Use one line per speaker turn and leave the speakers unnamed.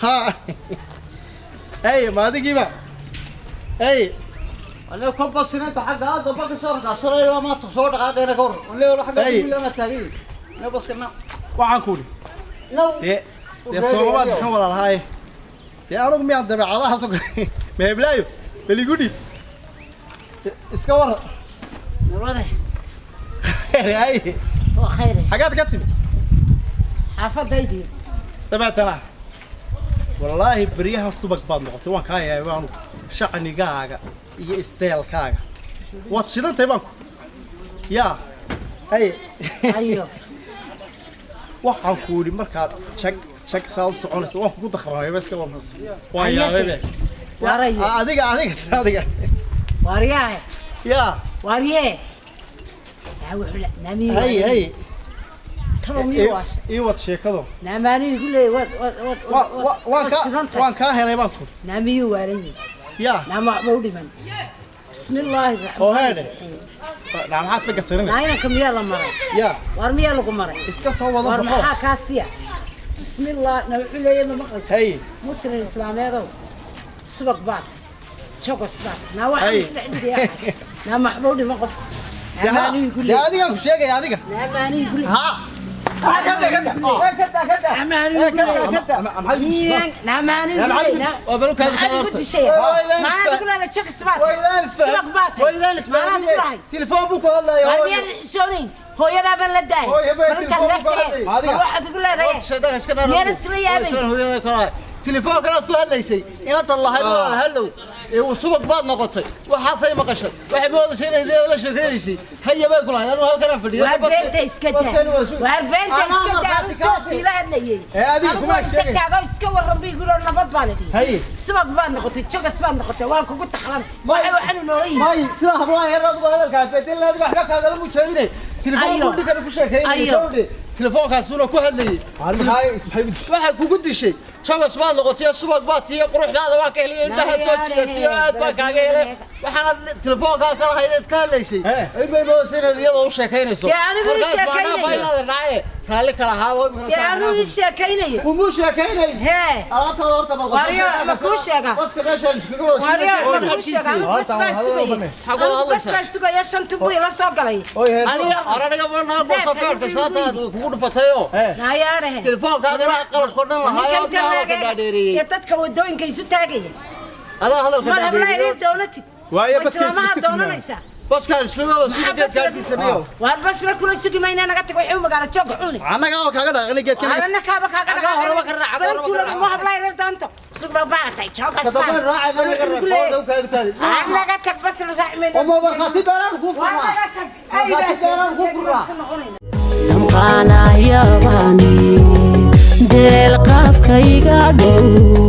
Ha, hey, ma adigiiba? Hey.
Aniga kolba sininta xagga dambe ka soo rakaabsanayo, maanta soo dhaqaaqayna ka hor leelo xagga
Hey.
lama taagay ne baskana.
Waxaan ku idhi
Now.
Dee soomabaad maxaan walaalahaaye? Dee anugu miyaan dabeecadahaas oo kale meheblaayo beligu dhiib iska warra.
Nabade.
Khayr ay.
Waa khayre.
Xaggaad ka timi?
Xaafadaydii.
Dabeetana wallaahi beryahan subag baad noqotay, waan kaa yaabay anugu shacnigaaga iyo isteelkaaga, waad shidantahay baanku yaa hay.
Ayo.
Waxaan ku idhi markaad jag jag saa u soconaysa waan kugu dakranay ba, iska warnas waan
Ayade.
yaabay be.
Warayo.
Adiga adiga adiga.
Waaryahe.
Yaa.
Waaryee. Naa wuxuu naamiyu.
Hay hay.
Talo miyuu waashay?
Ii wad sheekado.
Naamaaniyu igu leeyay waad waad waad waad
waan
waad
kaa
shidantahay.
Waan kaa helay baan ku.
Naamiyuu waalan yihi.
Yaa.
Naama waxba u dhiman. Bismillaahi
Oo
raxmaani
heedhe.
raxiim.
Naa maxaad la gasirinaysa?
Naa inanka miyaa la maray?
Yaa.
Waar miyaa lagu maray?
Iska soo wada
Waar
baxo.
maxaa kaa siya? Bismillah, na wuxuu leeyahay ma maqlaysa?
Hay.
Muslim islaameedow, subag baad jogos baad naa waxaan
Hay.
isdhex dhigayaa, naa maxba u dhiman qofka.
Dee ha-
Naamaaniyu igu
dee
leeyahay.
adigaan ku sheegaya adiga.
Naamaaniyu igu leeyahay.
Ha. Kada kada kada.
Naamaaniyu igu leeyahay.
Maxaad igu dishay?
Naamaaniyu igu
Maxaad igu
leeyahay.
dishay?
Waa balu kaadi.
Maxaad igu dishaya? Maxaad igu leedahay jogos baad subag baad
Waa idaan
maxaad igu lahay?
Telefoon buu ku hadlayaa.
Waar miyaan xisoonayn? Hooyadaa baan la daayay.
Hooyo, bay
Bal intaad
telefoon ku
naagtee
hadlayay.
Adiga.
bal waxaad igu leedahay miyaanad isla yaabayn?
Telefoonkan aad ku hadlaysay inanta lahayd waa hallow ee uu subag baad noqotay, waxaasay maqashay, waxay moodashay inay iyada la sheekaynaysay. Haya bay ku lahayd, anigu halkan aan fadhiyo.
Waar beenta iska daa, waar beenta iska daa, anigu toos ila hadlayay.
Ee, adiga
Anigu
kuma
waan isa
sheegay.
taago, iska warran bii gulo, nabad baan idhi.
Haye.
Subag baad noqotay, jogos baad noqotay, waan kugu taxlan, waxay waxaanu noola yimi.
May sida hablaha yar adigu hadalkaas bedel, adiga waxba kaagala mujeedinay telefoon
Ayo.
buu dhinkana ku sheekaynayay.
Ayo.
Gabadhi telefoonkaasuna ku hadlayay.
Maxay igu dishay?
Waxaa kugu dishay jogos baad noqotay, subag baad tiyo, quruxdaada waan ka helay, indhaha soo jidatay, aad baan kaaga helay, waxaana telefoonkaa kala haydeed ka hadlaysay
Eh.
in bay moodasay inaad iyadoo u sheekaynayso.
Dee anigu ii
Markaas baa
sheekaynaya.
dhaafaa inaad raace raalli kala ahaado.
Dee anuu ii sheekaynayo.
Kumuu sheekaynay.
Hee.
Alaabtaada horta bal qabso.
Waaryo, ma kuu sheega?
Baska meeshaan iskaga wada
Waaryo, ma
shiinay.
kuu sheega? Anigu bas baan sugayay.
Xagoo
Anigu bas
hadlaysaa?
baan sugaya, shan tub buu ila soo galay.
Oy heer.
Aniga aniga ma naa boosafeerka islaantaad kugu dhufatayoo
Eh.
Naayaadhahe.
telefoonkaagana qalabkoo dhan lahaayo,
Ninka inta
adaa hadalka
leeg
dhaadheereeyey.
ee dadka wadooyinka isu taagaya.
Adaa hadalka
Mar hablaha
dhaadheereeyey.
reer doonatid.
Waayo,
Way
baska
islaamaha
iska sugnaa.
doonanaysaa.
Baskaan iskaga wada shiinay geedka agtiisa niyow.
Waar basna kula sugi maynaa, naga tag, waxay u magaalo jooga cuni.
Annaga oo kaaga dhaqaaqnay geedkan.
Waarana kaaba kaaga.
Xaggaa horeba ka raac, xaggaa horeba ka raac.
Ma hablaha reer doonto sugna baatay joogas.
Kadambaan raacay ma laga reebo dhow kaadi kaadi.
Naga tag, basna raaci mayno.
Oma markhaati beeraan kuu
Waar
furnaa.
naga tag.
Markhaati beeraan kuu furnaa.
Damqaanayabani deelqaafkayga dhow.